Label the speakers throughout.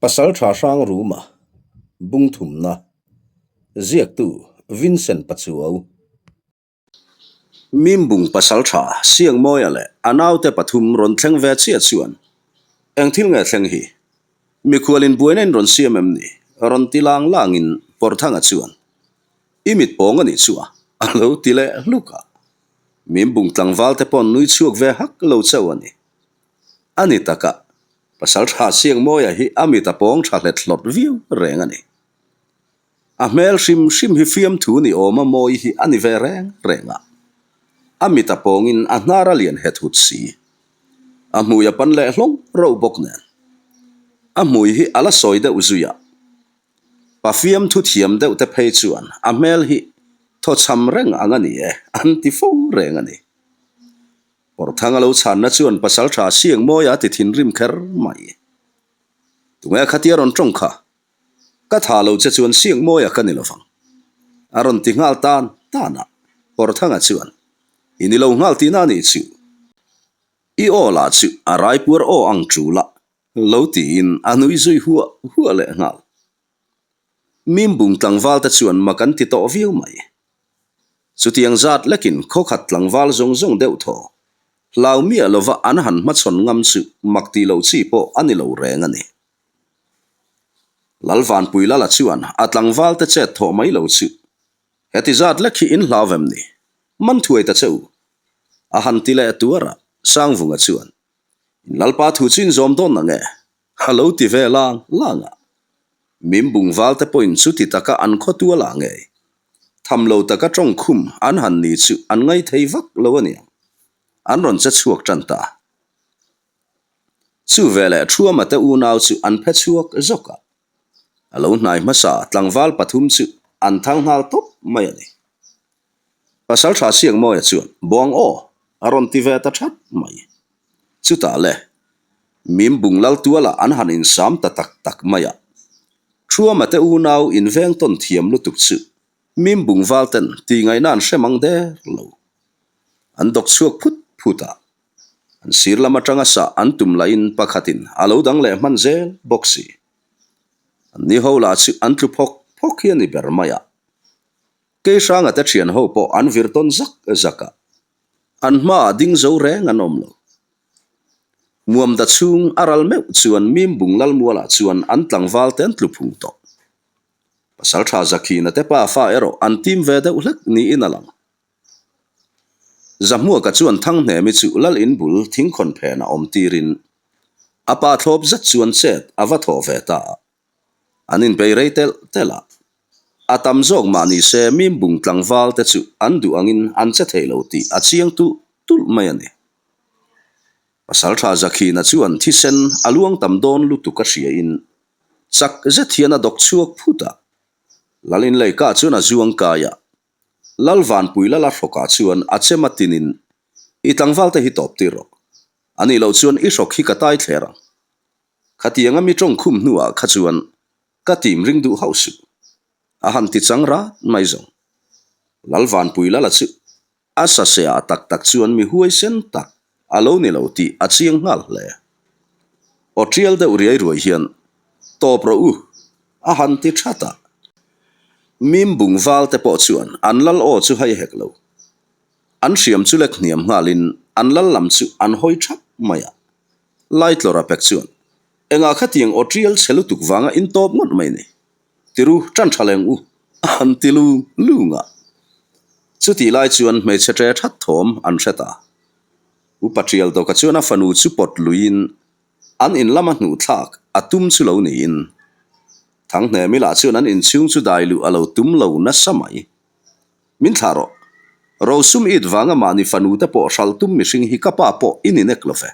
Speaker 1: Pasaltha Hrangruma, Bungthumna, Ziaktu Vincent Pachuau. Mimbung Pasaltha Siangmawia leh a naute pathum rawn thleng ve chiah chuan eng thil nge thleng hi? Mikhualin buaina in rawn siam em ni? Rawn ti lang langin Pawrthanga chuan I mit pawng a nih chu a, a lo ti leh hluk a. Mimbung tlangval te paw'n nui chhuak ve hak lo chauh a ni. A ni taka, Pasal tha Siangmawia hi a mit a pawng tha hlet hlawt viau reng a ni. A hmel hrim hrim hi fiamthu ni awma mawi hi a ni ve reng reng a. A mit a pawngin a hnar a lian het hut si. A hmui a pan leh hlawng reuh bawk nen. A hmui hi a la sawi deuh zui a. Pa fiamthu thiam deuh te phei chuan a hmel hi thawchham reng ang a ni e an ti fo reng a ni. Pawrthang a lo chhanna chuan pasaltha Siangmawia a ti thinrim kher mai. Tunge khatia rawn tawng kha? Ka tha lo che chuan Siangmawia ka ni lovang. A rawn ti nghal tan tan a, Pawrthanga chuan, I ni lo nghal tihna a nih chu. I aw lah chu a raipuar aw ang tul a, lo tiin a nui zui huah huah leh nghal. Mimbung tlangval te chuan mak an ti tawh viau mai. Chutiang zat lekin khawkhat tlangval zawng zawng deuh thaw, hlau miah lova an han hmachhawn ngam chu mak tih loh chi pawh a ni lo reng a ni. Lalvanpui Lala chuan a tlangval te chet thawh mai lo chu, Heti zat lek hi in hlau vem ni? Man thuai ta che u. A han ti leh tuar a, Sangvunga chuan, In Lalpa thu chu in zawm dawn na nge? A lo ti ve lang lang a. Min bung val te pawhin chuti taka an khaw tual ah ngei. Tham lo taka tawng khum an han ni chu an ngai thei vak lo a niang. An rawn che chhuak tan ta. Chu veleh Thuama te unau chu an phe chhuak zawk a. A lo hnai hmasa tlangval pathum chu an thang nghal tawp mai a ni. Pasaltha Siangmawia chuan, Buang aw! a rawn ti ve ta that mai. Chutah le, Mim bung lal tualah an han insam ta tak tak mai a. Thuama te unau inveng tawn thiam lutuk chu Mim bung val ten tih ngaihna an hre mang der lo. An dawk chhuak phut phut a. An sir lam atanga sah an tum lahin pakhatin a lo dang leh hman zel bawk si. An ni ho lah chu an tlu phawk phawk hi a ni ber mai a. Keihranga te thian ho pawh an vir tawn zak zak a, an hmaah ding zo reng an awm lo. Muamda chhung a ral meuh chuan Mimbung Lalmualah chuan an tlangval te an tlu phung tawh. Pasaltha Zakhina te pa fa erawh an tim ve deuh hlek niin a lang. Zahmuaka chuan Thanghnemi chu Lal in bul thingkhawn phenah awm tirin a pa thlawp zet chuan chet a va thawh ve ta a. An inbei rei telh telh a, a tam zawk mah ni se Mimbung tlangval te chu an duh angin an che thei lo tih a chiang tulh tulh mai a ni. Pasaltha Zakhina chuan thisen a luang tam dawn lutuk a hriain chak zet hian a dawk chhuak phut a, Lalinleika chuan a zuang kai a, Lalvanpui Lala hrawkah chuan a chem a tinin I tlangval te hi tawp tir rawh, a nih loh chuan i hrawk hi ka tai thler ang. Khatianga mi tawng khum hnuah kha chuan ka tim ring duh hauh suh. A han ti chang rat mai zawng. Lalvanpui Lala chu a sase ah tak tak chuan mi huaisen tak a lo ni lo tih a chiang nghal hle. Aw tial deuh riai ruai hian, Tawp rawh u, a han ti that a. Mim bung val te pawh chuan an lal aw chu hai hek lo. An hriam chu lek hniam nghalin an lal lam chu an hawi thap mai a. Laitlawra pek chuan, Engah khatiang aw tial chhe lutuk vanga in tawp ngawt mai ni? Tiru, tan tha leng u, a han ti lung lung a. Chutih lai chuan hmeichhe tre that thawm an hre ta. Upa Tial Dawka chuan a fanu chu pawt luiin an in lama hnuh thlak a tum chu lo niin Thanghnemi lah chuan an inchhung chu dai luh a lo tum lo nasa mai. Min thlah rawh. Rosum it vanga mahni fanu te pawh hral tum mihring hi ka pa pawh i ni nek lo ve.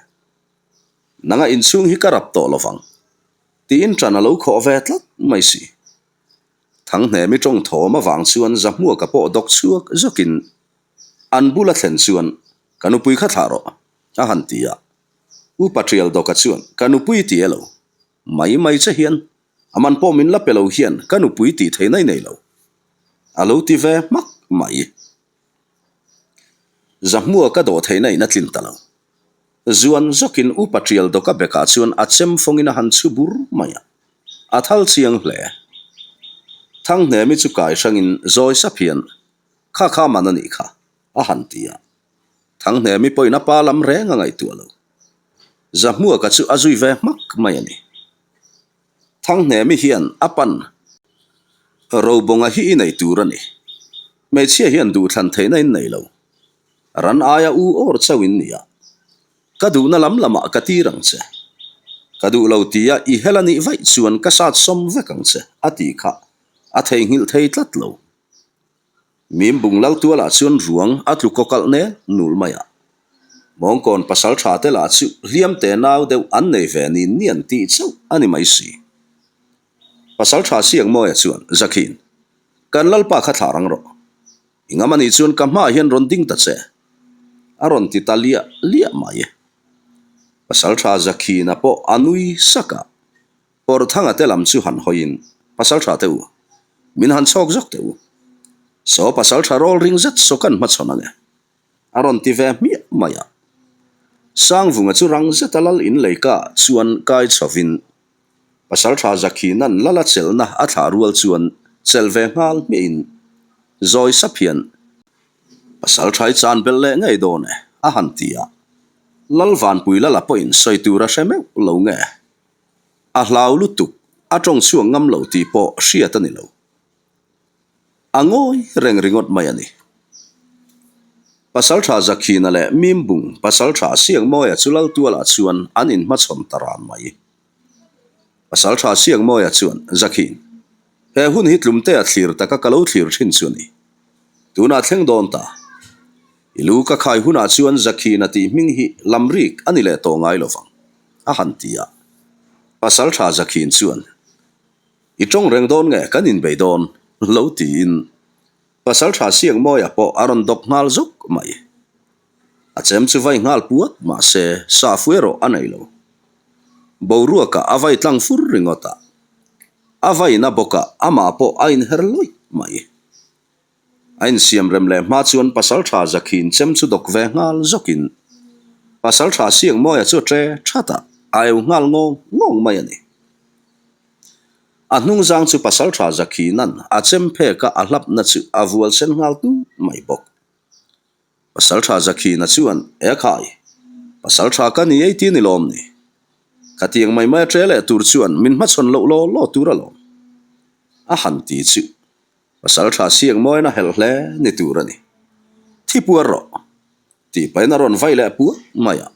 Speaker 1: Nanga inchhung hi ka rap tawh lo vang. Tiin ṭan a lo khawh ve tlat mai si. Thanghnemi ṭawng thawm avang chuan Zahmuaka pawh dawk chhuak zawkin an bula thlen chuan ka nupui kha thlah rawh a han ti a. Upa Ṭialdawka chuan ka nupui ti e lo. Mai mai che hian A man pawh min la pe lo hian ka nupui tih theih nai nei lo. A lo ti ve hmak mai. Zahmua ka dawh theihna in a tlin ta lo. Zuan zawkin Upa Tial Dawka bekah chuan a chem fawngin a han chhu bur mai a. A thal chiang hle. Thanghnemi chu kai hrangin zawi sap hian, Kha kha man a nih kha, a han ti a. Thanghnemi pawhin a pa lam reng a ngaihtuah lo. Zahmuaka chu a zui ve hmak mai a ni. Thanghnemi hian a pan Robawnga hi i nei tur a ni. Hmeichhia hian duhthlan theihna in nei lo. Ran aia u awr chauh in nia. Ka duhna lam lamah ka tir ang che. Ka duh lo tia i hel a nih vaih chuan ka sat sawm vek ang che, a tih kha a theihnghilh thei tlat lo. Mimbung lal tualah chuan ruang a tlu kawkalh nel nul mai a. Mawngkawn pasal tha te lah chu hliam te nau deuh an nei ve nin nian tih chauh a ni mai si. Pasal tha Siangmawia chuan, Zakhin, kan lalpa kha thlah rang rawh. I ngam a nih chuan ka hmaah hian rawn ding ta che, a rawn ti ta liah liah mai. Pasaltha Zakhina pawh a nui sak a, Pawrthanga te lam chu han hawiin, Pasaltha te u, min han chhawk zawk teh u. Saw pasaltha rawl ring zet saw kan hmachhawn ang e, a rawn ti ve hmiah mai a. Sangvunga chu rang zeta lal in leika chuan kai chhovin, Pasaltha Zakhinan lala chelhna a thlah rual chuan chelh ve nghal hmiahin zawi sap hian Pasaltha i chan belh leh ngei dawn e a han ti a. Lal Vanpui lala pawhin sawi tur a hre meuh lo nge? A hlau lutuk, a tawng chhuak ngam lo tih pawh hriat a ni lo. A ngawi reng ringawt mai a ni. Pasaltha Zakhina leh Mimbung Pasaltha Siangmawia chu Laltualah chuan an inhmachhawn ta ran mai. Pasaltha Siangmawia chuan, Zakhin, he hun hi tlumtea thlir taka ka lo thlir thin chu a ni. Tunah thleng dawn ta. I lu ka khai hunah chuan Zakhina tih hming hi lam rik a ni leh tawh ngai lovang, a han ti a. Pasaltha Zakhin chuan, I tawng reng dawn nge kan inbei dawn? lo tiin Pasaltha Siangmawia pawh a rawn dawk nghal zawk mai. A chem chu vai nghal puat mahse sa fu erawh a nei lo. Boruakah a vai tlang fur ringawt a. A vaina bawkah amah pawh a inher lawih mai. A insiam rem leh hma chuan Pasaltha Zakhin chem chu dawk ve nghal zawkin Pasaltha Siangmawia chu a tre that a, a eu nghal ngawng ngawng mai a ni. A hnungzang chu Pasaltha Zakhinan a chem pheka a hlapna chu a vual sen nghal tut mai bawk. Pasaltha Zakhina chuan, E khai, Pasaltha ka ni ei ti ni lawm ni? Khatiang mai mai a ṭe leh tur chuan min hmachhawn loh law law tur alawm. A han ti chu Pasaltha Siangmawiin a helh hle ni tur a ni. Thi puar rawh, tih pahin a rawn vai leh puat mai a.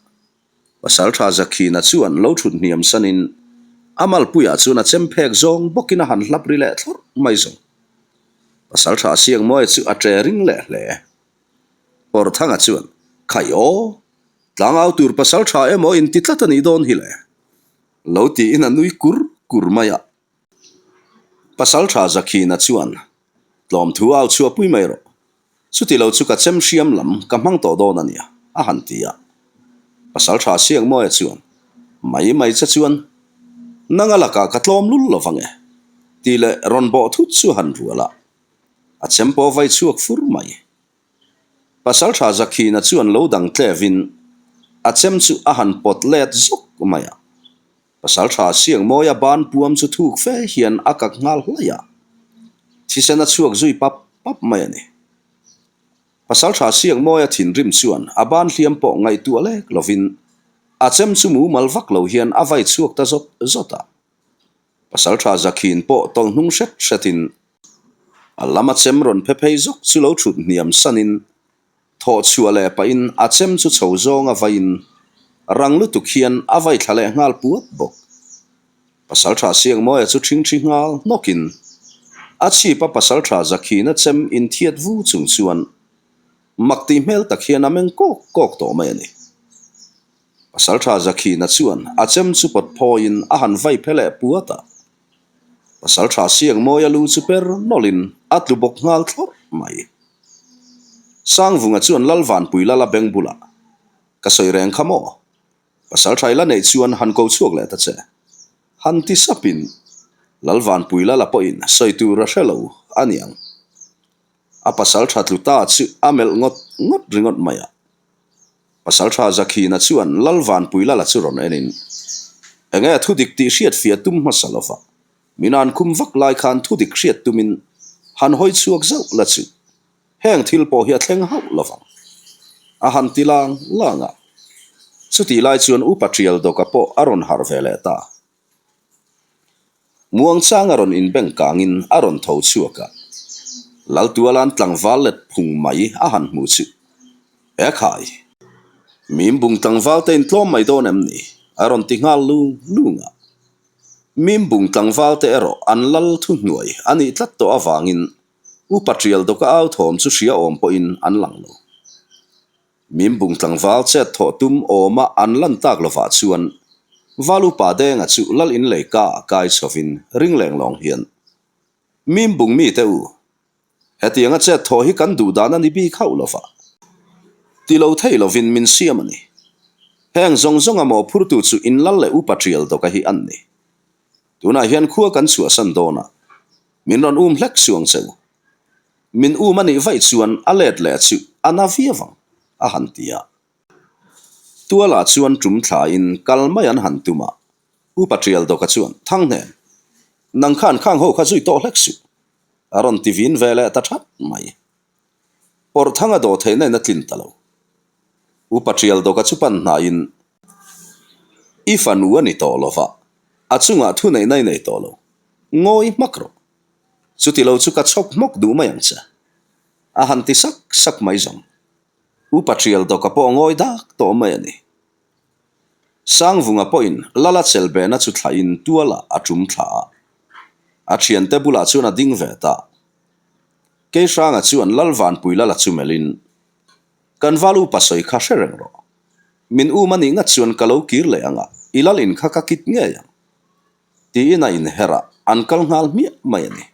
Speaker 1: Pasaltha Zakhina chuan lo ṭhut hniam sanin a malpuiah chuan a chem phek zawng bawkin a han hlap ri leh thlawrh mai zawng. Pasaltha Siangmawia chu a ṭe ring leh hle. Pawrthanga chuan, Khai aw! Tlangau tur pasaltha emaw inti tlat a nih dawn hi le! Lo tiin a nui kur kur mai a. Pasaltha Zakhina chuan, Tlawmthu au chhuahpui mai rawh. Chuti lo chu ka chem hriam lam ka hmang tawh dawn a nia, a han ti a. Pasaltha Siangmawia chuan, Mai mai che chuan, nanga lakah ka tlawm lul lo vang e, tih leh rawn bawh thut chu a han rual a. A chem pawh vai chhuak fur mai. Pasaltha Zakhina chuan lo dang tlevin a chem chu a han pawt let zawk mai a. Pasaltha Siangmawia ban puam chu thuk fe hian a kak nghal hlaih a, thisen a chhuak zui pap pap mai a ni. Pasaltha Siangmawia thinrim chuan a ban hliam pawh ngaihtuah lek lovin a chem chu mumal vak lo hian a vai chhuak ta zawt zawt a. Pasaltha Zakhin pawh tawlh hnung hret hretin a lama chem rawn phe phei zawk chu lo thut hniam sanin Thawh chhuah leh pahin a chem chu chho zawng a vaiin rang lutuk hian a vai thla leh nghal puat bawk. Pasaltha Siangmawia chu ṭhingṭhi nghal hnawkin a chhip a pasaltha Zakhina chem inthiat vu chung chuan mak tih hmel tak hian a meng kawk kawk tawh mai a ni. Pasaltha Zakhina chuan a chem chu pawt phawiin a han vai phe leh puat a. Pasaltha Siangmawia lu chu per nawlhin a tlu bawk nghal thlawrh mai. Sangvunga chuan Lalvanpui lala beng bulah, Ka sawi reng kha maw? Pasaltha i la neih chuan han ko chhuak leh ta che. Han ti sapin Lalvanpui lala pawhin sawi tur a hre lo a niang. A pasaltha tlu ta chu a melh ngawt ngawt ringawt mai a. Pasaltha Zakhina chuan Lalvanpui lala chu rawn enin, Enge thu dik tih hriat fiah tum hmasa lova. Min an khum vak lai khan thudik hriat tumin han hawi chhuak zauh la chu heng thil pawh hi a thleng hauh lo vang. A han ti lang lang a. Chutih lai chuan Upa Tialdawka pawh a rawn harh ve leh ta. Muangchang a rawn inbeng kangin a rawn tho chhuak a. Laltuala'n tlangval let phung mai a han hmu chu, E khai! Mimbung tlangval te intlawm mai dawn em ni? a rawn ti nghal lung lung a. Mimbung tlangval te erawh an lal thuhnuai a nih tlat tawh avangin Upa Tialdawka au thawm chu hria awm pawhin an lang lo. Mimbung tlangval chet thawh tum awma an lan tak lovah chuan Valupa Denga chu lal in lei ka ah kai chhovin ring leng lawng hian, Mimbung mite u, hetianga chet thawh hi kan duh dan a ni bik hauh lova, ti lo thei lovin min siam a ni. Heng zawng zawnga mawhphurtu chu in lal leh upa tial dawka hi an ni. Tunah hian khua kan chhuahsan dawn a, min rawn um hlek suang che u. Min um a nih vaih chuan a let leh chu a na viau ang, a han ti a. Tualah chuan tum thlain kal mai an han tum a, Upa Tialdawka chuan, Thanghnen, nang khan khang ho kha zui tawh hlek suh, a rawn ti vin ve leh ta that mai. Pawrhthanga dawh theihna in a tlin ta lo. Upa Tialdawka chu pan hnaiin, I fanu a ni tawh lova, a chungah thuneihna i nei tawh lo. Ngawi hmak rawh. Chuti lo chu ka chhawk hmawk duh mai ang che. A han ti sak sak mai zawng. Upa Tial Dawka pawh ngawi dak tawh mai a ni. Sangvunga pawhin Lala Chelbena chu thlahin tualah a tum thla a. A thiante bulah chuan a ding ve ta. Keihranga chuan Lalvanpui Lala chu melhin, Kan val upa sawi kha hre reng rawh. Min um a nih ngat chuan ka lo kir leh ang a, i lal in kha ka kit ngei ang. Tiin a inher a, an kal nghal hmiah mai a ni.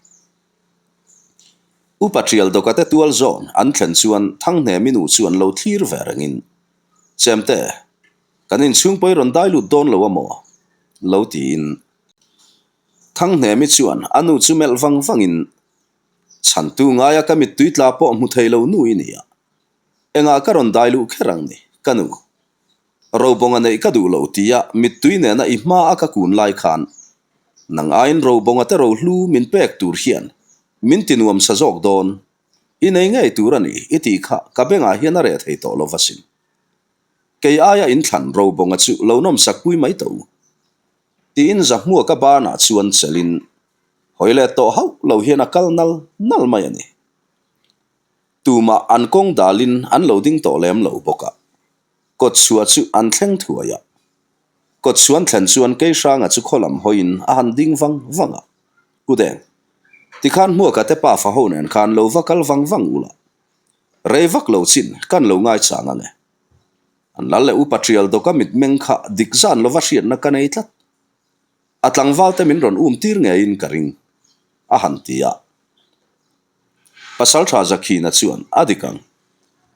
Speaker 1: Upa Tialdawka te tual zawn an thlen chuan Thanghnemi nu chu an lo thlir ve rengin, Chemte, kan inchhung pawh i rawn dai lut dawn lo a maw? lo tiin Thanghnemi chuan a nu chu melh vang vangin, Chhantu ngaia ka mittui tla pawh hmu thei lo nu i nia, engah ka rawn dai luh kher ang ni, ka nu. Robawnga neih ka duh lo tia mittui nena i hma a ka kun lai khan nang aiin Robawnga te rohlu min pek tur hian min ti nuam sa zawk dawn. I nei ngei tur a ni i tih kha ka bengah hian a reh thei tawh lo va sin. Kei aia inthlan Robawnga chu lo nawmsak pui mai tawh u. Tiin Zahmuaka banah chuan chelhin hawi let tawh hauh lo hian a kal nal nal mai a ni. Tumah an kawng dalin an lo ding tawh lem lo bawk a. Kawtchhuah chu an thleng thuai a. Kawtchhuan thlen chuan Keihranga chu khaw lam hawiin a han ding vang vang a. Kudeng, tikhan Hmuaka te pafa ho nen khan lo va kal vang vang ula. Rei vak lo chin kan lo ngaichang ang e. An lal leh upa Tial Dawka mitmeng kha dik zan lova hriatna ka nei tlat. A tlangval te min rawn um tir ngeiin ka ring, a han ti a. Pasaltha Zakhina chuan a dik ang.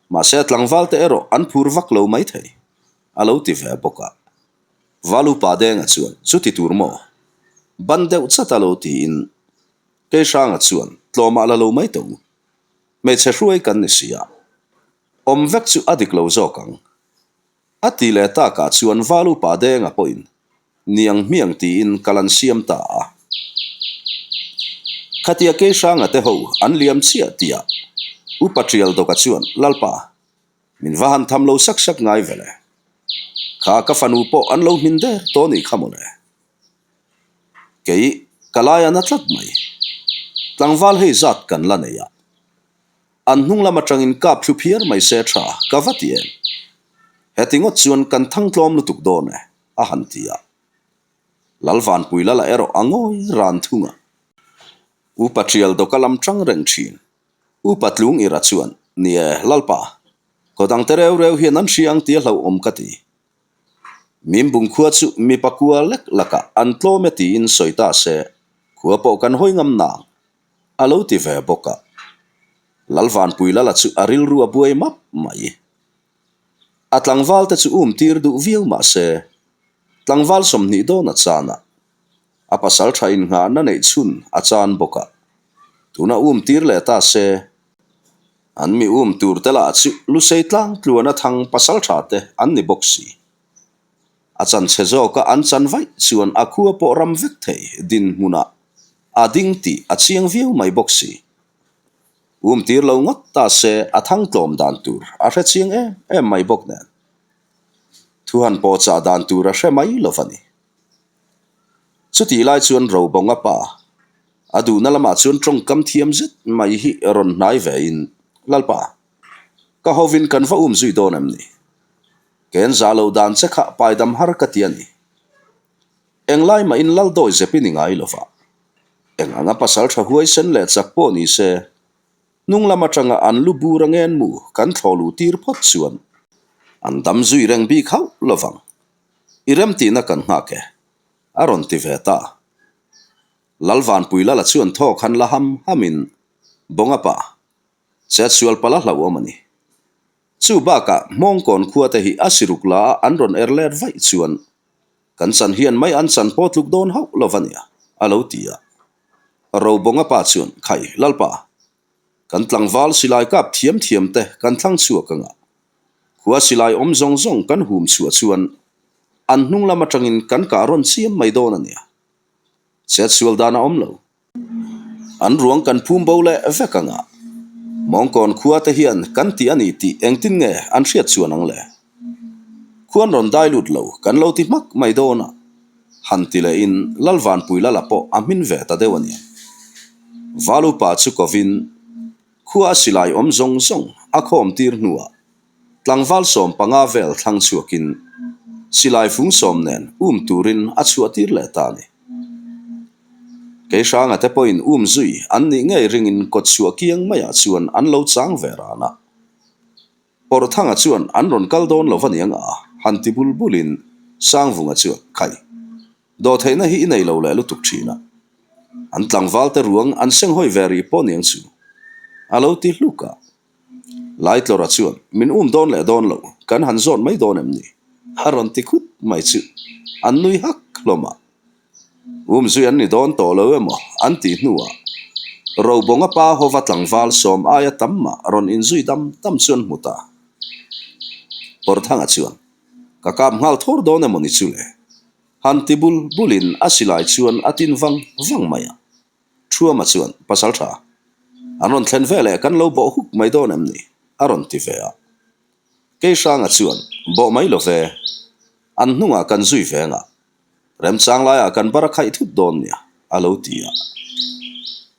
Speaker 1: Mahse a tlangval te erawh an phur vak lo mai thei, a lo ti ve bawk a. Valupa Denga chuan chuti tur maw? Ban deuh chat a lo tiin Keihranga chuan tlawmah la lo mai tawh u. Hmeichhe hruai kan ni si a, awm vek chu a dik lo zawk ang. A ti leh takah chuan Val upa Denga pawhin niang hmiang tiin kal an siam ta a. Khatia Keihranga te ho an liam chiah tihah Upa Tialdawka chuan, Lalpa, min va han tham lo sak sak ngai ve le. Kha ka fanu pawh an lo hmin der tawh nih kha mawle. Kei ka lai a na tlat mai. Tlangval hei zat kan la nei a. An hnung lam atangin kap thlu phiar mai se tha ka va ti em? Heti ngawt chuan kan thang tlawm lutuk dawn e, a han ti a. Lalvanpui lala erawh a ngawi ran thung a. Upa Tial Dawka lam tang reng thin. Upa Tlung Ira chuan, Ni e, Lalpa, khaw dang te reu reu hian an hria ang tia hlauhawm ka ti. Mimbung khua chu mipa kua lek lakah an tlawm e tiin sawi ta se, khua pawh kan hawi ngam nang. A lo ti ve bawk a. Lalvanpui Lala chu a rilru a buai map mai. A tlangval te chu um tir duh viau mah se, tlangval 20 dawn a chan a, a pasal tha innghahna neih chhun a chan bawk a, tuna um tir leh ta se, an mi um tur te lah chu Lusei tlang tluan a thang pasal tha te an ni bawk si. A chan chhe zawka an chan vaih chuan a khua pawh ram vek thei dinhmunah. A ding tih a chiang viau mai bawk si. Um tir lo ngawt ta se a thang tlawm dan tur a hre chiang em em mai bawk nen. Thu han pawh chah dan tur a hre mai lo va ni. Chutih lai chuan Robawnga pa a duhna lamah chuan tawngkam thiam zet mai hi rawn hnai ve in, Lalpa, ka hovin kan va um zui dawn em ni? Ken zah lo dan che kha paidam har ka ti a ni. Englai mahin lal dawi zep i ni ngai lo va. Eng anga pasal tha huaisen leh chak pawh ni se, hnung lam atanga an lu bur a ngen mu kan thlawh luh tir phawt chuan an dam zui reng bik hauh lo vang. I remtihna kan nghak e, a rawn ti ve ta. Lalvanpui Lala chuan thawk han la ham hamin, Bawngapa, chetsual pala hlauhawm a ni. Chu bakah Hmawngkawn khuate hi a siruk la a an rawn er let vaih chuan kan chan hian mai an chan pawh tluk dawn hauh lo va nia, a lo ti a. Robawnga pa chuan, Khai, Lalpa, kan tlangval silai kap thiam thiam te kan thlang chhuak anga khua silai awm zawng zawng kan hum chhuah chuan an hnung lam atangin kan kah rawn chiam mai dawn a nia. Chetsual dan a awm lo. An ruang kan phum bo leh vek ang a, Mawngkawn khua te hian kan ti a ni tih engtin nge an hriat chuan ang le? Khuan rawn dai lut lo kan lo ti hmak mai dawn a, han ti lehin Lalvanpui Lala pawh a hmin ve ta deuh a ni. Valupa chu kovin khua a silai awm zawng zawng a khawm tir hnuah Tlangval 15 vel thlang chhuakin silai fung sawm nen um turin a chhuah tir leh ta a ni. Keihranga te pawhin um zui an nih ngei ringin kawt chhuah kiang maiah chuan an lo chang ve ran a. Pawrhthanga chuan an rawn kal dawn lo va niang a, han ti bul bulin Sangvunga chuan, Khai, dawhtheihna hi i nei lo leh lutuk thin a. An tlangval te ruang an senghawi ve rih pawh niang chu, a lo ti hluk a. Laitlawra chuan, Min um dawn leh dawn lo, kan han zawt mai dawn em ni? A rawn ti khut mai chu an nui hak hlawm a. Um zui an ni dawn tawh lo emaw an tih hnuah Robawnga pa hova tlangval sawm aia tam mah rawn inzui dam dam chu an hmu ta. Pawrthanga chuan, Ka kap nghal thawr dawn emaw ni chu le? Han ti bul bulin a silai chuan a tin vang vang mai a. Thuama chuan, Pasal tha, an rawn thlen veleh kan lo bawh huk mai dawn em ni? a rawn ti ve a. Keihranga chuan, Bawh mai lo ve, an hnungah kan zui veng a, remchang laiah kan bar a khaih thut dawn nia, a lo ti a.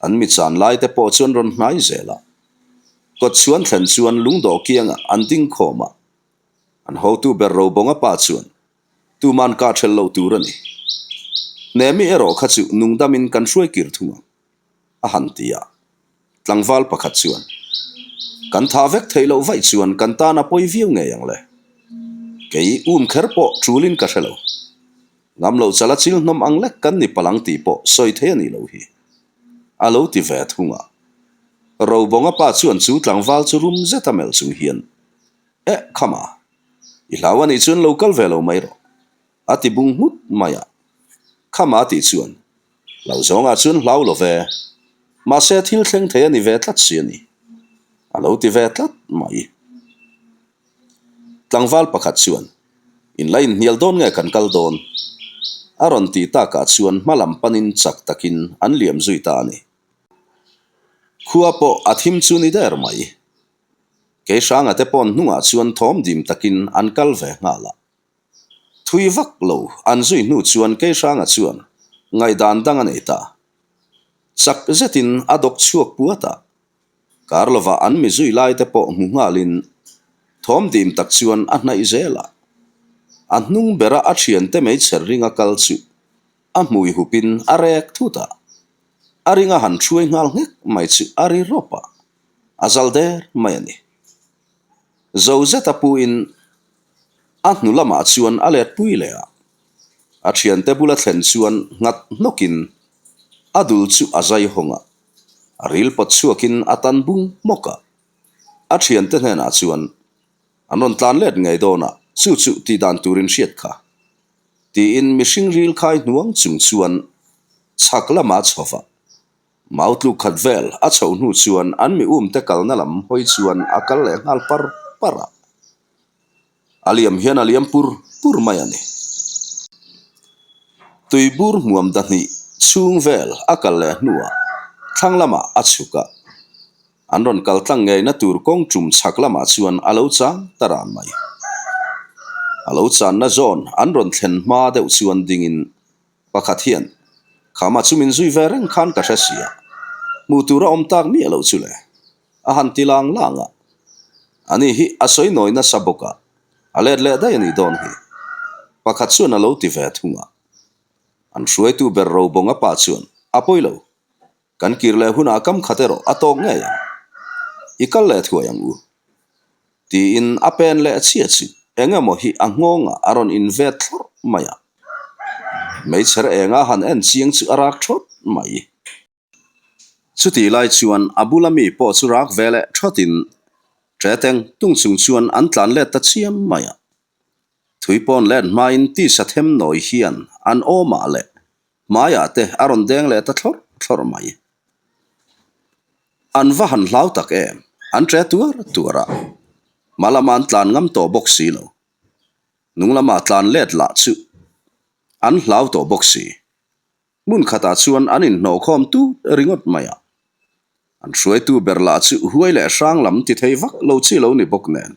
Speaker 1: An mi chan lai te pawh chuan rawn hnai zel a. Kawt chhuan thlen chuan lungdawh kiangah an ding khawm a. An hotu ber Robawnga pa chuan, Tuman ka ṭhel loh tur a ni. Hnemi erawh kha chu nungdamin kan hruai kir thung ang, a han ti a. Tlangval pakhat chuan, Kan thah vek theih loh vaih chuan kan tan a pawi viau ngei ang le. Kei um kher pawh ṭulin ka hre lo. Ngam loh chala chil hnawm ang lek kan ni palang tih pawh sawi thei a nih loh hi, a lo ti ve thung a. Robawnga pa chuan chu tlangval chu rum zeta melh chung hian, Eh, khama! I hlau a nih chuan lo kal ve lo mai rawh, a ti bung nghut mai a. Khama a tih chuan, Hlau zawngah chuan hlau lo ve, mahse thil thleng thei a ni ve tlat si a ni, a lo ti ve tlat mai. Tlangval pakhat chuan, In la inhnial dawn nge kan kal dawn? a rawn tih takah chuan hma lam panin chak takin an liam zui ta a ni. Khua pawh a thim chu ni der mai. Kei hranga te pawn hnungah chuan thawm dim takin an kal ve nghal a. Thui vak lo an zui hnu chuan kei hranga chuan ngaihdan dang a nei ta. Chak zetin a dawk chhuak puat a. Kar lovah an mi zui lai te pawh hmu nghalin thawm dim tak chuan a hnaih zel a. A hnung bera a thiante meichher ringa kal chu a hmui hupin a rek thut a. A ringa han hruai nghal nghek mai chu a ri rawp a. A zal der mai a ni. Zo zeta puin a hnu lamah chuan a let pui leh a. A thiante bula thlen chuan nghat hnawkin a dul chu a zai hawng a, a ril pawt chhuakin a tan bung hmawk a. A thiante hnenah chuan an rawn tlan let ngei dawn a, chu chu tih dan turin hriat kha tiin mihring ril khai hnuang chung chuan chhak lamah a chho va. Mau tluk khat vel a chhoh hnu chuan an mi umte kalna lam hawi chuan a kal leh nghal par par a. A liam hian a liam pur pur mai a ni. Tuibur hmuam dahnih Chhung vel a kal leh hnuah thlang lamah a chhuk a, an rawn kal tlang ngeina tur kawng tum chhak lamah chuan a lo chang ta ran mai. A lo channa zawn an rawn thlen hma deuh chuan dingin pakhat hian, Khama chu min zui ve reng khan ka hre sia, hmuh tur a awm tak miah loh chu le, a han ti lang lang a. Ani hi a sawi nawi nasa bawk a, a let leh daih a nih dawn hi, pakhat chuan a lo ti ve thung a. An hruaitu ber Robawnga pa chuan, A pawi lo. Kan kir leh hunah kam khat erawh a tawk ngei ang. I kal leh thuai ang u. Tiin a pen leh chhia chu eng emaw hi a nghawngah a rawn invet thlawrh mai a. Hmeichher enga han en chiang chu a rak thawt mai. Chutih lai chuan a bula mi pawh chu rak ve leh thawtin Treteng tung chung chuan an tlan let ta chiam mai a. Thui pawn let hmain tisa them nawi hian an awmah leh hmaiah te a rawn deng leh ta thlawrh thlawrh mai. An va han hlau tak em, an tre tuar tuar a, hma lama an tlan ngam tawh bawk si lo. Nung lama tlan let lah chu an hlau tawh bawk si. Hmun khatah chuan an inhnawhkhawm tut ringawt mai a. An hruaitu ber lah chu huai leh hrang lam ti thei vak lo chi lo ni bawk nen.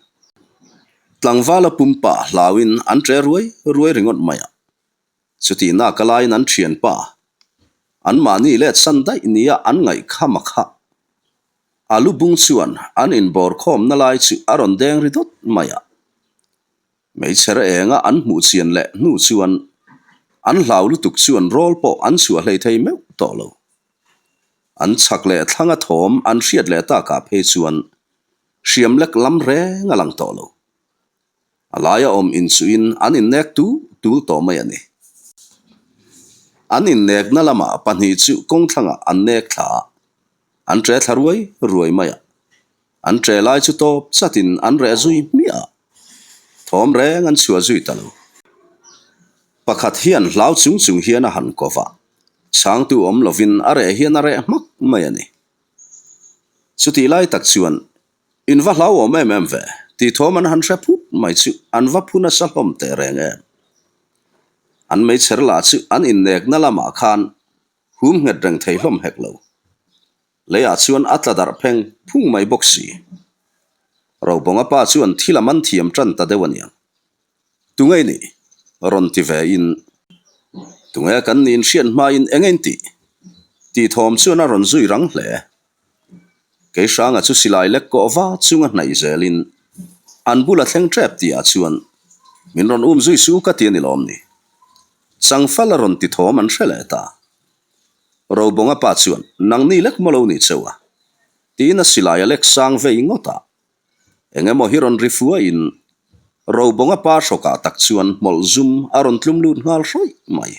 Speaker 1: Tlangvala pumpa hlauin an ṭe ruai ruai ringawt mai a. Chutihnak a laiin an ṭhianpa, anmahni let san daih nia an ngaih kham a kha. A lu bung chuan an inbawrkhawmna lai chu a rawn deng ri dawt mai a. Hmeichher enga an hmuh chian leh hnu chuan an hlau lutuk chuan rawl pawh an chhuah hlei thei meuh tawh lo. An chhak leh thlanga thawm an hriat leh takah phei chuan hriam lek lam reng a lang tawh lo. A laia awm inchuhin an innek tul tul tawh mai a ni. An innekna lamah pahnih chu kawngthlangah an nek thla a, an ṭe thla ruai ruai mai a. An ṭe lai chu tawp chatin an reh zui hmiah a, thawm reng an chhuah zui ta lo. Pakhat hian hlau chung chung hian a han ko va, chhangtu awm lovin a reh hian a reh hmak mai a ni. Chutih lai tak chuan, In va hlauhawm em em ve, tih thawm an han hre phut mai chu an va phu nasa hlawm teh reng em. An meichher lah chu an innekna lamah khan hum nghet reng thei hlawm hek lo. Leiah chuan a tla darh pheng phung mai bawk si. Robawnga pa chuan thil a man thiam tan ta deuh aniang. Tunge i nih? Rawn ti ve in. Tunge kan nih inhriat hmain enge in tih? Tih thawm chuan a rawn zui rang hle. Keihranga chu silai lek kawh va chunga hnaih zelin an bula thleng tep tihah chuan min rawn um zui su ka ti a ni lawm ni? Changfal a rawn ti thawm an hre leh ta. Robawnga pa chuan, Nangni lek maw lo ni cheu a? Tiin a silai a lek sang vei ngawt a. Eng emaw hi rawn ri fuaiin Robawnga pa hrawkah tak chuan hmawlh zum a rawn tlum lut nghal hrawih mai.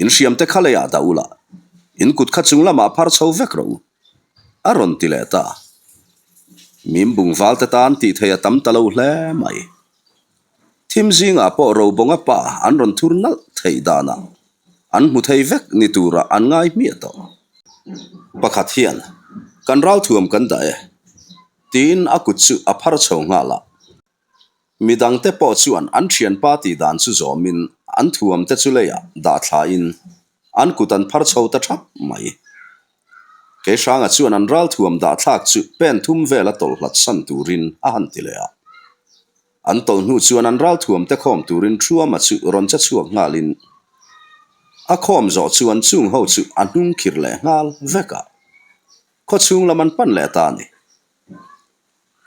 Speaker 1: In hriamte kha leiah dah ula, in kut kha chung lamah phar chho vek rawh u, a rawn ti leh ta. Mim bung valte tan tih thei a tam ta lo hle mai. Thim zingah pawh Robawnga pa an rawn thur nalh theih danah an hmu thei vek ni turah an ngai hmiah tawh. Pakhat hian, Kan ralthuam kan dah e, tiin a kut chu a phar chho nghal a. Midangte pawh chuan an thianpa tih dan chu zawmin an thuamte chu leiah dah thlain an kut an phar chho ta thap mai. Keihranga chuan an ralthuam dah thlak chu pen thum vela tawlh hlat san turin a han ti leh a. An tawlh hnu chuan an ralthuam te khawm turin Thuama chu rawn che chhuak nghalin a khawm zawh chuan chung ho chu a hnung khir leh nghal vek a, khawchhung lam an pan leh ta a ni.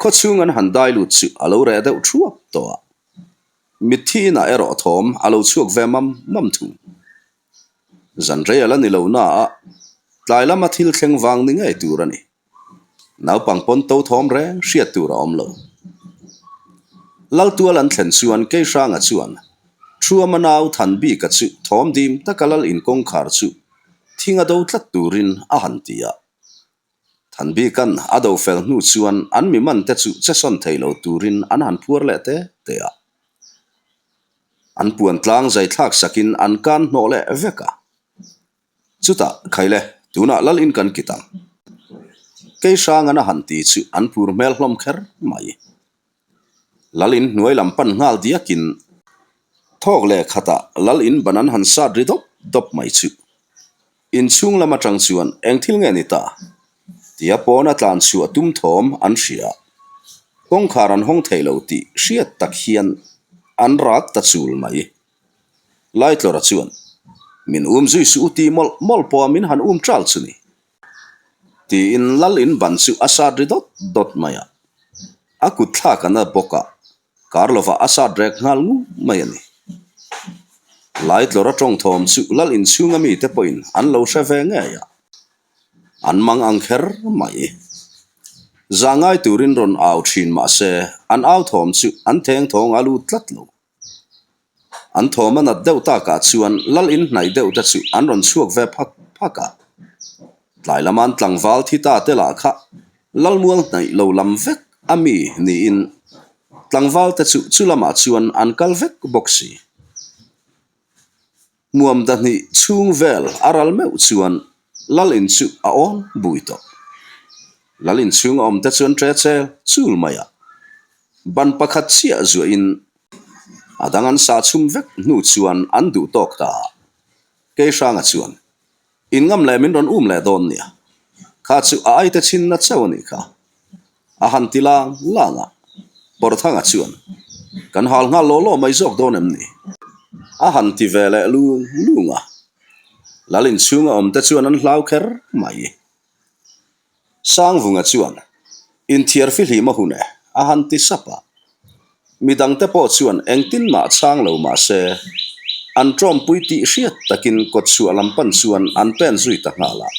Speaker 1: Khawchhung an han dai lut chu a lo reh deuh thuap tawh a, mitthi inah erawh thawm a lo chhuak ve mam mam thung. Zan rei a la ni lo na a, tlai lama thil thleng vang ni ngei tur a ni. Naupang pawn to thawm reng hriat tur a awm lo. Laltual an thlen chuan Keihranga chuan Thuama nau Thanbika chu thawm dim taka lal inkawngkhar chu thing a do tlat turin a han ti a. Thanbika'n a do fel hnu chuan an mi man te chu che sawn thei lo turin an han phuar leh te te a. An puan tlang zai thlak sakin an kan hnawh leh vek a. Chutah, Khaile, tunah lal in kan kit ang. Kei hrangan a han ti chu an phur hmel hlawm kher mai. Lal in hnuai lam pan nghal diakin thawk leh khatah lal in ban an han sat ri dawp dawp mai chu. Inchhung lam atang chuan eng thil nge ni ta? Tia pawna tlan chhuah tum thawm an hria. Kawngkhar an hawng thei lo tih hriat tak hian an rak ta chul mai. Laitlawra chuan, Min um zui suh u ti mawlh mawlh pawha min han um ṭal chu ni. Tiin lal in ban chu a sat ri dawt dawt mai a. A kut thlak a na bawk a, kar lovah a sat rek nghal ngu mai a ni. Laitlawra tawng thawm chu lal in chhunga mite pawhin an lo hre ve ngei a. An mang ang kher mai. Zah ngai turin rawn au thin mah se an au thawm chu an theng thawng a lut tlat lo. An thawm a nat deuh takah chuan lal in hnaih deuh te chu an rawn chhuak ve phak phak a. Tlai lama an tlangval thi ta te lah kha lal mual hnaih lo lam vek a mi niin tlangval te chu chu lamah chuan an kal vek bawk si. Hmuam dahnih chhung vel a ral meuh chuan lal in chu a awn bui tawh. Lal in chhung a awm te chuan ṭe chel chul mai a. Ban pakhat chiah zuahin a dang an sah chhum vek hnu chuan an duh tawk ta a. Keihranga chuan, In ngam leh min rawn um leh dawn nia. Kha chu a aite chhinna chauh a nih kha. A han ti lang lang a. Pawrthanga chuan, Kan hal nghal law law mai zawk dawn em ni? A han ti ve leh lung lung a. Lal inchhunga awmte chuan an hlau kher mai. Sangvunga chuan, Inthiar fihlim a hun e, a han ti sap a. Midangte pawh chuan engtin mah chhang lo mah se, an tawmpui tih hriat takin kawtchhuah lam pan chuan an pen zui ta nghal a.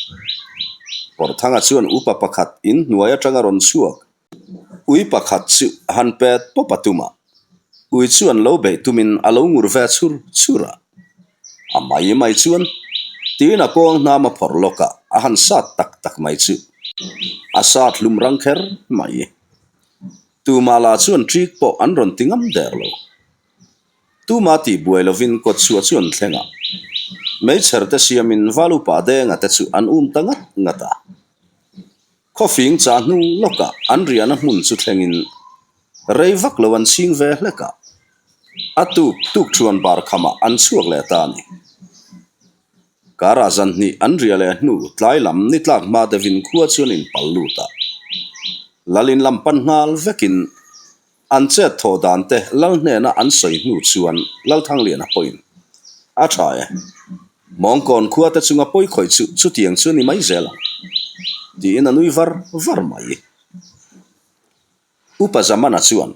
Speaker 1: Pawrhthanga chuan upa pakhat in hnuai atanga rawn chhuak Ui pakhat chu han pet pawp a tum a, ui chuan lo beih tumin a lo ngur ve chhur chhur a. A mai mai chuan tiin a kawng hnam a phawrh lawk a, a han sat tak tak mai chu a sat hlum rang kher mai. Tumah lah chuan ṭik pawh an rawn ti ngam der lo. Tuma tih buai lovin kawtchhuah chu an thleng a, meichher te siamin Valupa Denga te chu an um ta ngat ngat a. Khawfing chah hnu lawkah an riahna hmun chu thlengin rei vak lo an chhing ve hlek a, a tuk tuk thuan bar khamah an chhuak leh ta a ni. Karah zan hnih an riah leh hnu tlai lam ni tlak hma deuhin khua chuan inpal lut a, Lalin lam pan nghal vekin An chet thawh dan te Lal hnena an sawi hnu chuan Lalthangliana pawhin a tha e. Mawngkawn khua te chunga pawi khawih chu chutiang chu a ni mai zel ang tiin a nui var var mai. Upa Zamana chuan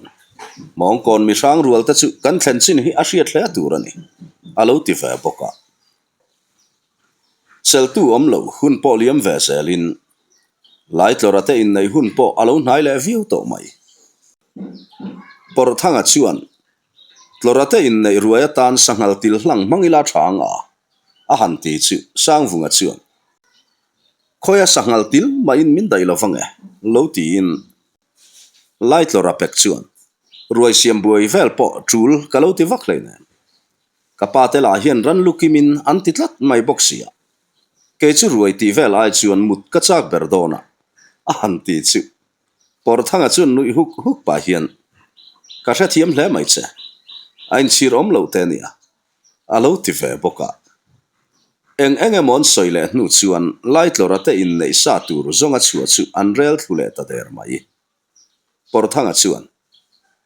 Speaker 1: Mawngkawn mihrang rual te chu kan thlen chin hi a hriat hle tur a ni a lo ti ve bawk a. Cheltu awm lo hun pawh liam ve zelin Laitlawra te inneih hun pawh a lo hnai leh viau tawh mai. Pawrhthanga chuan Tlawra te inneih ruai atan sanghal til hlang hmang ila tha ang a, a han ti chu Sangvunga chuan Khawia sanghal til mahin min daih lo vang e, lo tiin Laitlawra pek chuan Ruai siam buai vel pawh tul ka lo ti vak hleinem. Ka pa te lah hian ran lu kimin an ti tlat mai bawk sia. Kei chu ruai tih vel ai chuan mut ka chak ber dawn a, a han ti chu. Pawrthanga chuan nuih huk huk pah hian, Ka hrethiam hle mai che, a inchhir awm loh te nia, a lo ti ve bawk a. Eng eng emaw an sawi leh hnu chuan Laitlawra te inneih sa tur zawnga chhuah chu an rel thlu leh ta der mai. Pawrthanga chuan,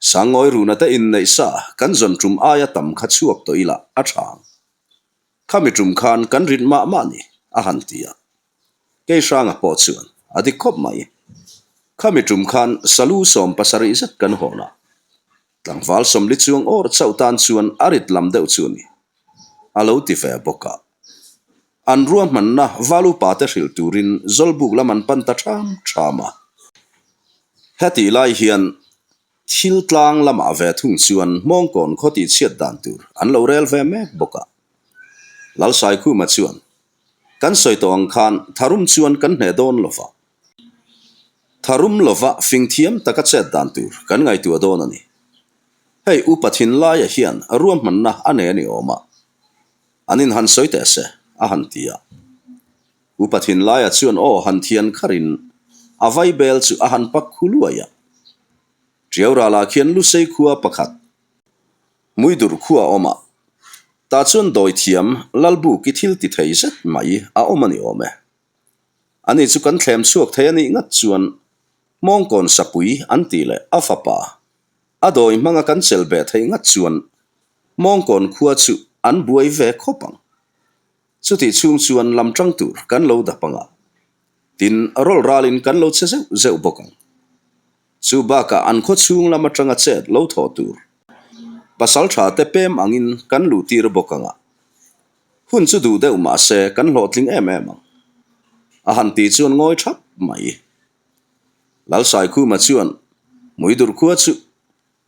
Speaker 1: Sangawi runa te inneih sa kan zawn tum aia tam kha chhuak tawh ila a tha ang. Khami tum khan kan rit mah mah ni, a han ti a. Keihranga pawh chuan, A dik khawp mai. Khami tum khan salu 70 zet kan hawn a. Tlangval 40 chuang awr chauh tan chuan a rit lam deuh chu a ni, a lo ti ve bawk a. An ruahmanna val upa te hrilh turin Zawlbuk lam an pan ta ṭham ṭham a. Hetih lai hian thil tlang lamah ve thung chuan Hmawngkawn khaw tihchhiat dan tur an lo rel ve mek bawk a. Lalsaikhuma chuan, Kan sawi tawh ang khan tharum chuan kan hneh dawn lo va. Tharum lova fing thiam taka chet dan tur kan ngaihtuah dawn a ni. Hei upa thinlaia hian ruahmanna a nei a ni awm a. An in han sawi teh se, a han ti a. Upa thinlaia chuan aw han thian kharin a vai bel chu a han pak khu luai a. Tiau ralah khian Lusei khua pakhat Hmuidurh khua a awm a. Tah chuan dawithiam Lalbuki thil ti thei zet mai a awm a ni awm e. Ani chu kan thlem chhuak thei a nih ngat chuan Hmawngkawn Sapui an tih leh a fapa a dawi hmanga kan chelh beh theih ngat chuan Hmawngkawn khua chu an buai ve khawp ang. Chutih chhung chuan lam tang tur kan lo dap ang a, tin rawlh ralin kan lo che zeuh zeuh bawk ang. Chu bakah an khaw chhung lam atanga chet lo thawh tur pasal tha te pem angin kan luh tir bawk ang a, hun chu duh deuh mah se kan hlawhtling em em ang. A han ti chuan ngawi thap mai. Lalsaikhuma chuan Muidur khua chu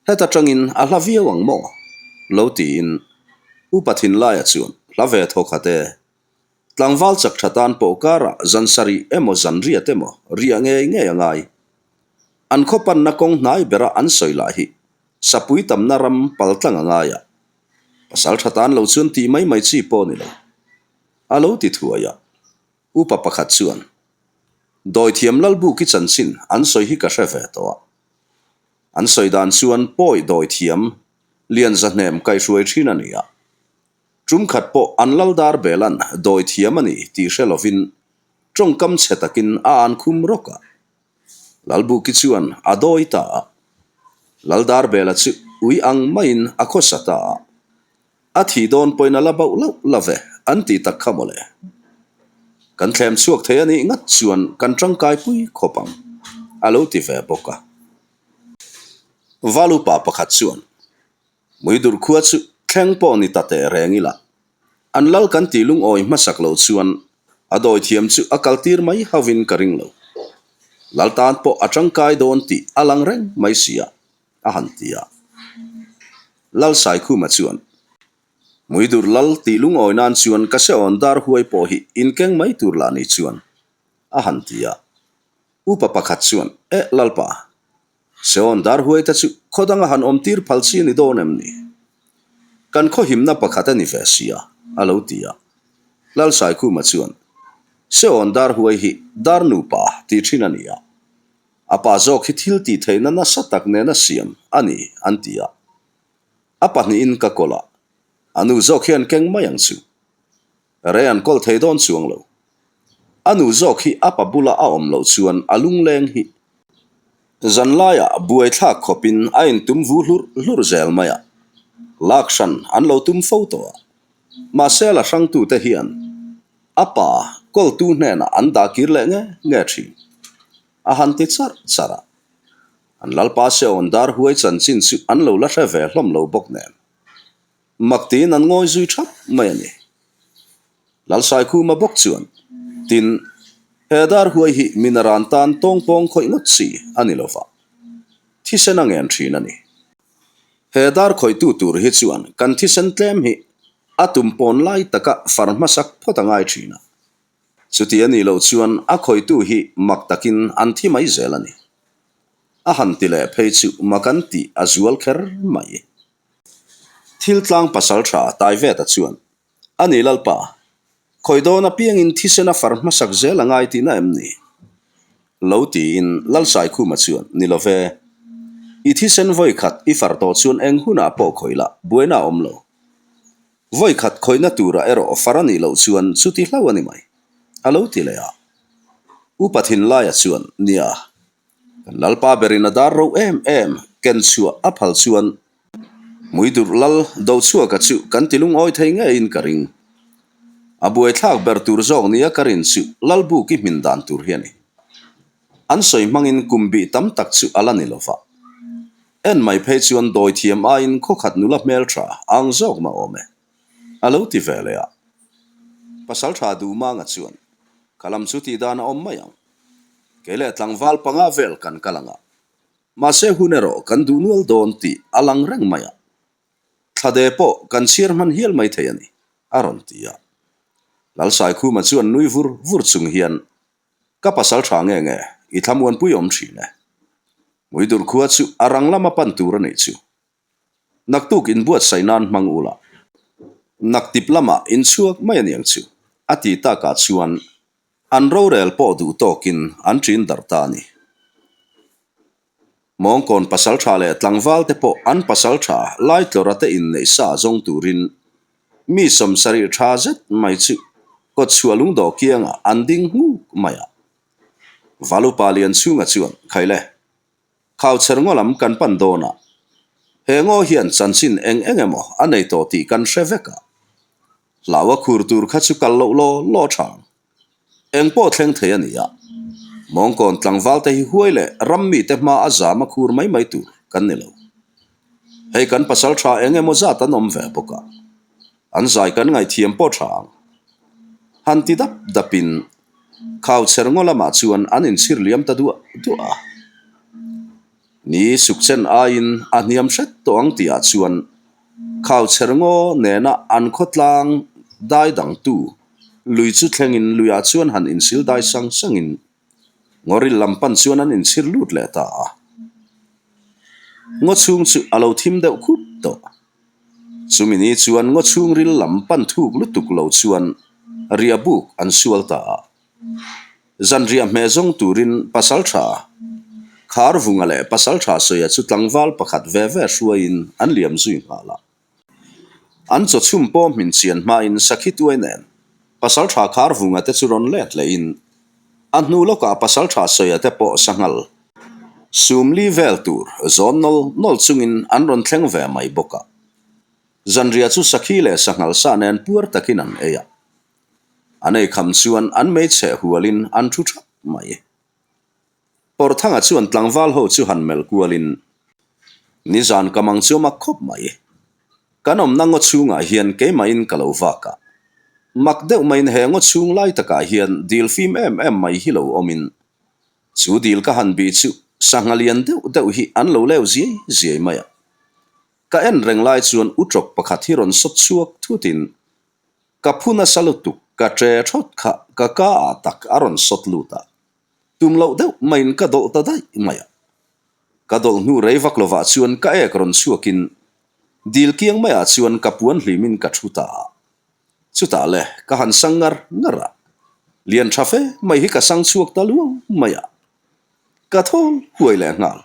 Speaker 1: Heta tangin a hla viau ang maw? Lo tiin Upa Thinlaia chuan hla ve thaw khat e. Tlangval chak tha tan pawh karah zan sarih emaw zan riat emaw riah ngei ngei a ngai. An khaw panna kawng hnai bera an sawi lah hi sapui tamna ram pal tlang a ngai a. Pasal tha tan lo chuan tih mai mai chi pawh ni lo. A lo ti thuai a. Upa pakhat chuan, Dawithiam Lalbuki chanchin an sawi hi ka hre ve tawh a. An sawi dan chuan pawi dawithiam lian zahnem kaihhruai thin a ni a. Tum khat pawh an lal dar belan dawithiam a ni tih hre lovin tawngkam chhe takin a an khum rawk a. Lalbuki chuan a dawi ta a. Lal dar bela chu ui ang maiin a khawsa ta a. A thih dawn pawhin a la bauh loh la ve an tih tak kha mawle. Kan thlem chhuak thei a nih ngat chuan kan tangkai pui khawp ang, a lo ti ve bawk a. Valupa pakhat chuan, Muidur khua chu thleng pawh ni ta teh reng ila, an lal kan tih lungawi hmasak loh chuan a dawithiam chu a kaltir mai hauhin ka ring lo. Lal tan pawh a tangkai dawn tih a lang reng mai si a. a han ti a. Lalsaikhuma chuan, Muidur lal tih lungawi nan chuan ka seawn dar huai pawh hi inkeng mai tur lah ni chuan, a han ti a. Upa pakhat chuan, Eh Lalpa, seawn dar huai te chu khaw danga han awm tir phal chi a ni dawn em ni? Kan khaw himna pakhat a ni ve si a, a lo ti a. Lalsaikhuma chuan, Seawn dar huai hi dar nupa tih thin a ni a. A pa zawk hi thil tih theihna nasa tak nena siam a ni an ti a. A pahnihin ka kawl a, a nu zawk hian keng mai ang chu. Rei an kawl thei dawn chuang lo. A nu zawk hi a pa bula a awm loh chuan a lungleng hi zanlaiah buaithlak khawpin a intum vu hlurh hlurh zel mai a, lak hran an lo tum fo tawh a. Mahse la hrangtute hian a pa kawltu hnenah an dah kir leh nge nge thin. A han ti charh charh a, an Lalpa Seon dar huai chanchin chu an lo la hre ve hlawm lo bawk nen. Mak tiin an ngawi zui thap mai a ni. Lalsaikhuma bawk chuan, Tin, he dar huai hi minaran tan tawngpawng khawih ngawt chi a ni lova, thisen a ngen thin a ni. He dar khawihtu tur hi chuan kan thisen tlem hi a tum pawn lai taka far hmasak phawt a ngai thin a. Chuti a nih loh chuan a khawihtu hi mak takin an thi mai zel a ni. A han ti leh phei chu mak an tih a zual kher mai. Thil tlang pasal tha Taiveta chuan, A ni Lalpa, khawi dawn apiangin thisen a far hmasak zel a ngai tihna em ni? Lo tiin Lalsaikhuma chuan, Ni lo ve. I thisen vawi khat i far tawh chuan eng hunah pawh khawih lah buaina a awm lo. Vawi khat khawihna turah erawh far a nih loh chuan chuti hlauh a ni mai, a lo ti leh a. Upa Thinlaia chuan, Nia, kan Lalpa berin a dar ro em em ken chhuah a phal chuan Hmuidurh Lal Dochhuaka chu kan ti lungawi thei ngeiin ka ring. A buaithlak ber tur zawk nia ka rin chu Lalbuki hmin dan tur hi a ni. An sawi hmangin kum bih tam tak chu a la ni lo va. En mai phei chuan dawi thiam aiin khawkhat nula hmeltha ang zawk mah awm e, a lo ti ve leh a. Pasal tha Duhmanga chuan, Ka lam chu tih dan a awm mai ang. Kei leh tlangval panga vel kan kal ang a. Mahse hun erawh kan duh nual dawn tih a lang reng mai a. Thlade pawh kan chhiar hman hial mai thei a ni, a rawn ti a. Lalsaikhuma chuan nui vur vur chung hian Ka pasal tha nge nge, i thlamuanpui awm thin e. Muidur khua chu a rang lama pan tur a nih chu. Naktuk inbuatsaih nan hmang ula, naktip lamah inchhuak mai a niang chu, a ti takah chuan an rorel pawh duh tawkin an ṭin darh ta a ni. Mawngkawn pasal tha leh tlangval te pawh an pasal tha Laitlawra te inneih sa zawng turin. Mi 70 tha zet mai chu kawtchhuah lungdawh kiangah an ding nghuk mai a. Valupa Lianchhunga chuan, Khaile, Khauchher ngaw lam kan pan dawn a, he ngaw hian chanchin eng eng emaw a nei tawh tih kan hre vek a. Hlau a khur tur kha chu kal loh law law tha ang. Eng pawh thleng thei a ni a, Mawngkawn tlangval te hi huai leh ram mite hma a zam a khur mai mai tur kan ni lo. Hei kan pasal tha eng emaw zat an awm ve bawk a, an zai kan ngaihthiam pawh tha ang. Han ti dap dapin Khauchher ngaw lamah chuan an inchhir liam ta duah duah a. Ni sukchen aiin a hniam hret tawh ang tihah chuan Khauchher ngaw nena an khawtlang dai dangtu lui chu thlengin luiah chuan han insil dai sang sangin ngawril lam pan chuan an inchhir lut leh ta a. Ngaw chhung chu a lo thim deuh khup tawh. Chumi ni chuan ngaw chhungril lam pan thuk lutuk lo chuan riah buk an sual ta a. Zanriah hmeh zawng turin Pasaltha Kharvunga leh Pasaltha Sawia chu tlangval pakhat ve ve hruaiin an liam zui nghal a. An chaw chhum pawh hmin chian hmain Sakhi Tuai nen Pasaltha Kharvunga te chu rawn let lehin a hnu lawkah Pasaltha Sawia te pawh sanghal Sumli vel tur zawn nawl nawl chungin an rawn thleng ve mai bawk a. Zanriah chu Sakhi leh Sanghal sa nen puar takin an ei a. An ei kham chuan an meichhe hualin an thu thap mai. Pawrthanga chuan tlangval ho chu han melh kualin, Nizan ka mang chu a mak khawp mai. Kan awmna ngaw chhungah hian keimahin ka lo vak a. Mak deuh maiin he ngaw chhung lai takah hian dil fim em em mai hi lo awmin Chu dil ka han bih chu sangha lian deuh deuh hi an lo leu ziai ziai mai a. Ka en reng lai chuan utrawk pakhat hi rawn sawt chhuak thutin ka phu nasa lutuk ka tre thawt kha ka ka ah tak a rawn sawt lut a. Tum loh deuh maiin ka dawlh ta daih mai a. Ka dawlh hnu rei vak lovah chuan ka ek rawn chhuakin dil kiang maiah chuan ka puan hlimin ka thu ta a. Chutah le, ka han sang ngar ngar a, lian tha fe mai hi ka sang chhuak ta luau mai a, ka thawl huai leh nghal.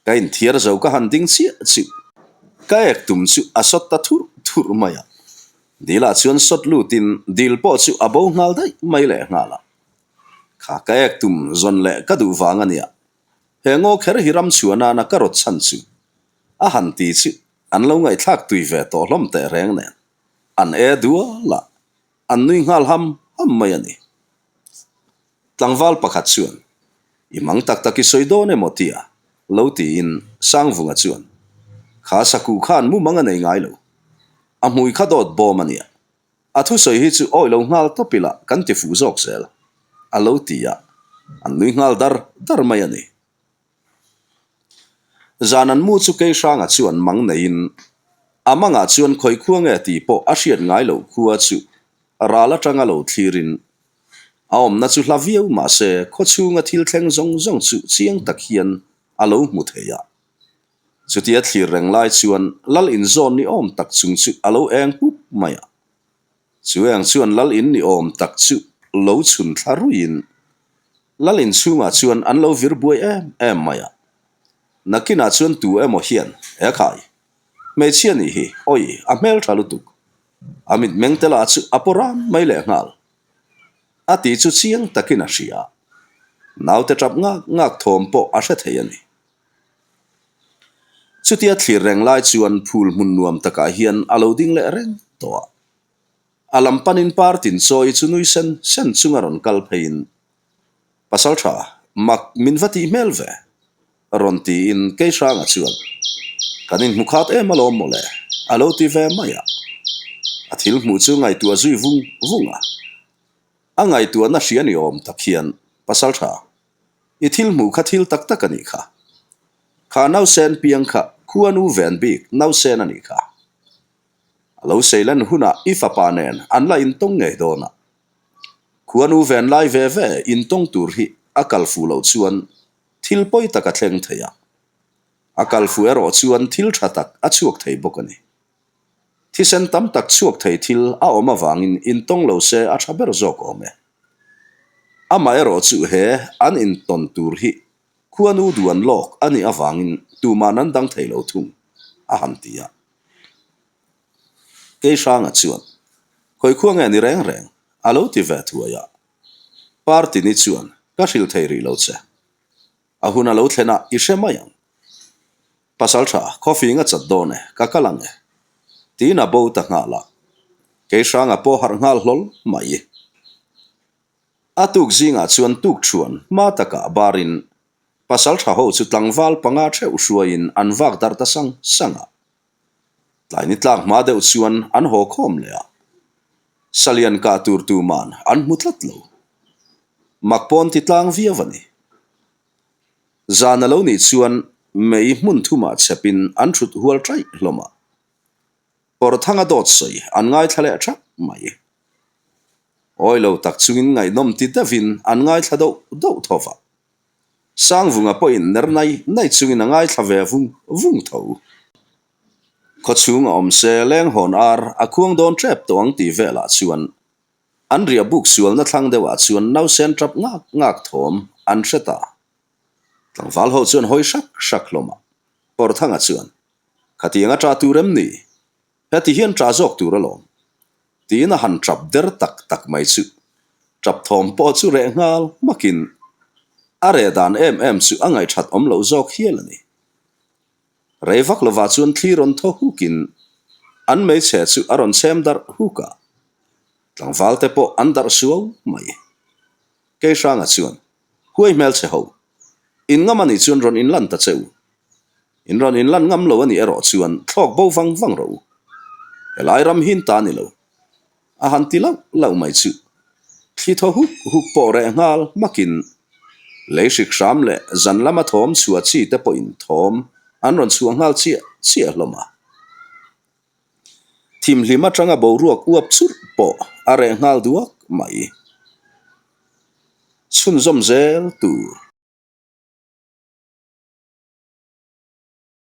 Speaker 1: Ka inthiar zo ka han ding chiah chiah, ka ek tum chu a sawt ta thurh thurh mai a, dilah chuan sawt lutin dil pawh chu a bo nghal daih mai leh nghal a. Kha ka ek tum zawn leh ka duh vang a nia, he ngaw kher hi ram chhuah nana ka rawt chhan chu a han ti chu an lo ngaihthlak tui ve tawh hlawm teh reng nen. An e dual a, an nui nghal ham ham mai a ni. Tlangval pakhat chuan, I mang tak tak i sawi dawn emaw tia? lo tiin Sangvunga chuan, Kha sakuh khan mumang a nei ngai lo. A hmui kha dawt bawm a nia. A thusawi hi chu awi lo nghal tawp ila kan ti fuh zawk zel, a lo ti a, an nui nghal dar dar mai a ni. Zan an mu chu Keihranga chuan mang neiin a mangah chuan khawi khua nge tih pawh a hriat ngai loh khua chu ral atanga lo thlirin a awmna chu hla viau mahse khaw chhunga thil thleng zawng zawng chu chiang tak hian a lo hmu thei a. Chutia thlir reng lai chuan lal inzawn ni awm tak chung chu a lo eng pup mai a. Chu eng chuan lal in ni awm tak chu lo chhun thla ruiin lal in chhungah chuan an lo vir buai em em mai a. Nakinah chuan tu emaw hian, He khai, hmeichhia nih hi, awi, a hmel tha lutuk. A mitmeng te lah chu a paw ram mai leh nghal. A tih chu chiang takin a hria. Naute tap ngak ngak thawm pawh a hre thei a ni. Chutia thlir reng lai chuan phul hmun nuam takah hian a lo ding leh reng tawh a. A lam panin par tin chawi chu nui sen sen chunga rawn kal pheiin, Pasal tha, mak min va tih hmel ve, rawn tiin Keihranga chuan, Kan inhmu khat em alawm mawle, a lo ti ve mai a. A thil hmuh chu ngaihtuah zui vung vung a. A ngaihtuahna hria ni awm tak hian, Pasal tha, I thil hmuh kha thil tak tak a nih kha. Kha nausen piang kha khuanu ven bik nausen a nih kha. A lo seilen hunah i fapa nen an la intawng ngei dawn a. Khuanu ven lai ve ve intawng tur hi a kal fuh loh chuan thil pawi tak a thleng thei a. A kal fuh erawh chuan thil tha tak a chhuak thei bawk a ni. Thisen tam tak chhuak thei thil a awm avangin intawng lo se a tha ber zawk awm e. Amaherawh chu he an intawn tur hi khuanu duan lawk a nih avangin tuman an dang thei lo thung, a han ti a. Keihranga chuan, Khawi khua nge ni reng reng? a lo ti ve thuai a. Partini chuan, Ka hrilh thei rih lo che. A hun a lo thlen a, i hre mai ang. Pasal tha, coffee nga chat dawn e, ka kal ang e. Tiin a bo ta nghal a. Keihranga pawh harh nghal hlawl mai. A tuk zingah chuan tuk thuan hma takah barin pasal tha ho chu tlangval panga theuh hruaiin an vak darh ta sang sang a. Tlai ni tlak hma deuh chuan an haw khawm leh a, Salian kah tur tuman an hmu tlat lo. Mak pawn ti tlang viau a ni. Zan a lo nih chuan mei hmun thumah chhepin an thut hual ṭaih hlawm a. Kawrthanga dawt sawi an ngaithla leh ṭhap mai. Awi lo tak chungin ngaihnawm ti deuhin an ngaithla doh doh tho va. Sangvunga pawhin ner nai nai chungin a ngaithla ve vung vung tho. Khawchhung a awm se lenghawn ar a khuang dawn ṭep tawh ang tih velah chuan an riah buk sualna thlang deuhah chuan nausen ṭap ngak ngak thawm an hre ta. Tlangval ho chuan hawi hrak hrak hlawm a, Kawrthanga chuan, Khatiang a ṭah tur em ni? Heti hian ṭah zawk tur alawm. Tiin a han ṭap der tak tak mai chu. Ṭap thawm pawh chu reh nghal hmakin a reh dan em em chu a ngaihṭhat awm loh zawk hial a ni. Rei vak lovah chuan thli rawn thaw hukin an hmeichhe chu a rawn chhem darh huk a, tlangval te pawh an darh suau mai. Keihranga chuan, Huai hmelchhe ho, in ngam anih chuan rawn inlan ta che u. In rawn inlan ngam lo anih erawh chuan thlawk bo vang vang rawh u. Helai ram hin ta ni lo. A han ti lauh lauh mai chu. Thli thaw huk huk pawh reh nghal hmakin lei hrik hram leh zan lama thawm chhuah chi te pawhin thawm an rawn chhuah nghal chiah chiah hlawm a. Thimhlim atanga boruak uap churh pawh a reh nghal duak mai. Chhunzawm zel tur.